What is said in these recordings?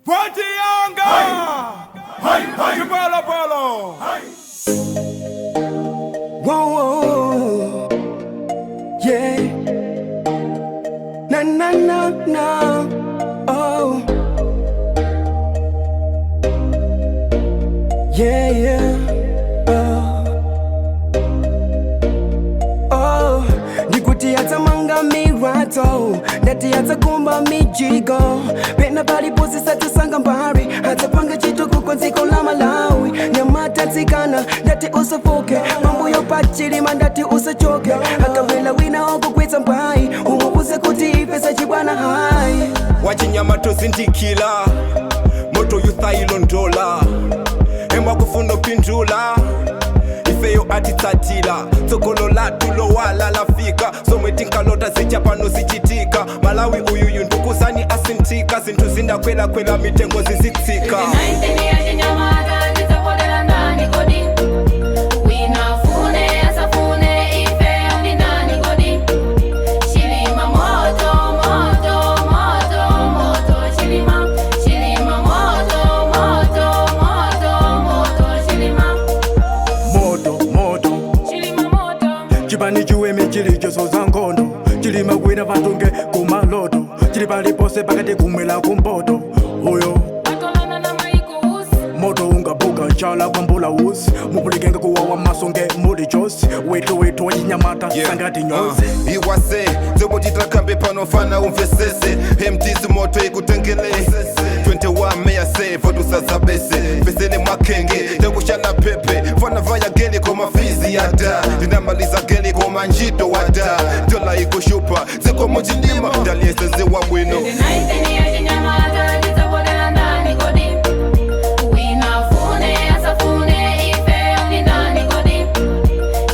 Party yanga! Chipolopolo! Whoa, whoa, yeah. Na na na na. Oh. Yeah. Oh. Oh. Ndikuti atsamanga mirato, ndati atsakumba mijigo, pena paliponse satisanga mbari, atsapanga chitukuko dziko la Malawi. Nyamata, tsikana, ndati usafoke, pambuyo pachilima ndati usachoke. Akabwela wina okukwitsa mbwayi, umuuze kuti ife sachibwana hayi. Wachinyama tozindikila, moto yuthailondola, emwakufuna upindula ifeyo atitsatila. Tsogolo lathu lowala lafika, zomwe tinkalota zija pano zichitika. Malawi uyuyu ndukuzani asinthika, zinthu zindakwelakwela, mitengo zizitsika. 19 yachinyamata, tidzavotera ndani kodi? Wina afune asafune, ife ndi ndani kodi? Chilima moto, moto, moto, moto, Chilima, Chilima moto, moto, moto, moto, Chilima. Moto, moto. Chilima moto. Chipani chiweme chilicho soza nkhondo, chilima kwina vantunge kumaloto, chili palipose pakati kumwela kumpoto uyo. Atolana na maiko usi. Moto ungabuka chala kwambula usi mupulikenga kuwawa maso nge muli chosi wetu wetu wachinyamata sangati nyoze. Iwase dzomwe titakambe pano, fana umvesese, MTC moto ikutengele 21 meya se votusazabese vesele mwakenge takushala pepe fana vaya geli koma fizi yada ndinamaliza geli koma ntchito wada dola ikushupa dziko muchilima ndaliyeseziwa bwino. 19 yachinyamata, tidzavotera ndani kodi? Wina afune asafune, ife ndi ndani kodi?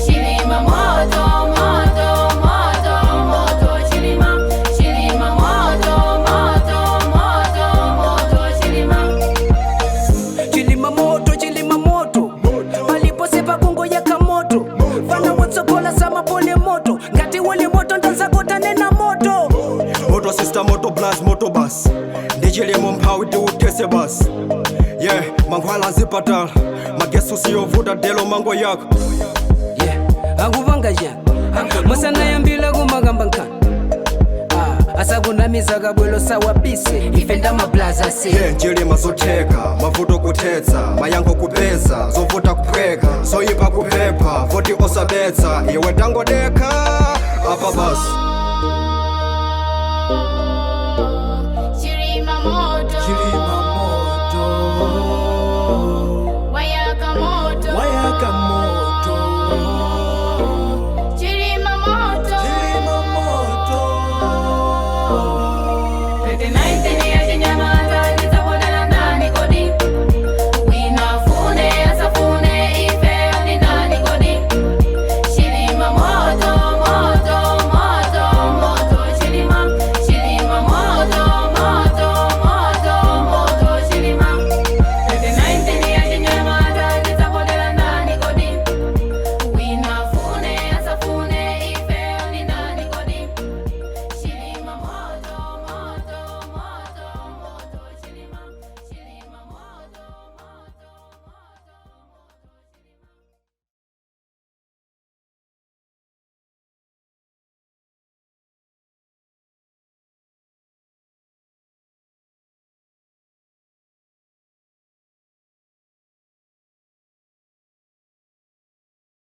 Chilima moto, moto, moto, moto, Chilima, Chilima moto, moto, moto, moto, Chilima. Chilima moto, chilima moto, palipose pakungo yaka moto, fana wotsogola samapole moto, ngati uli moto ndanzakotanena moto. Moto sister, moto blast, moto bus, ndichilimo mphawi tiutese basi, yeah, mankhwala nzipatala, magesu siyovuta delo mango yako. Yeah, akupanga chani musanayambile kumakamba nkhani? Ah, asakunamiza kabwelo sawabise, ife ndamaplaza se. Yeah, nchilima zotheka, mavuto kuthetsa, mayankho kupeza, zovuta kuphweka, zoyipa kuphepha, voti osabetsa, iwe tangodekha apa basi.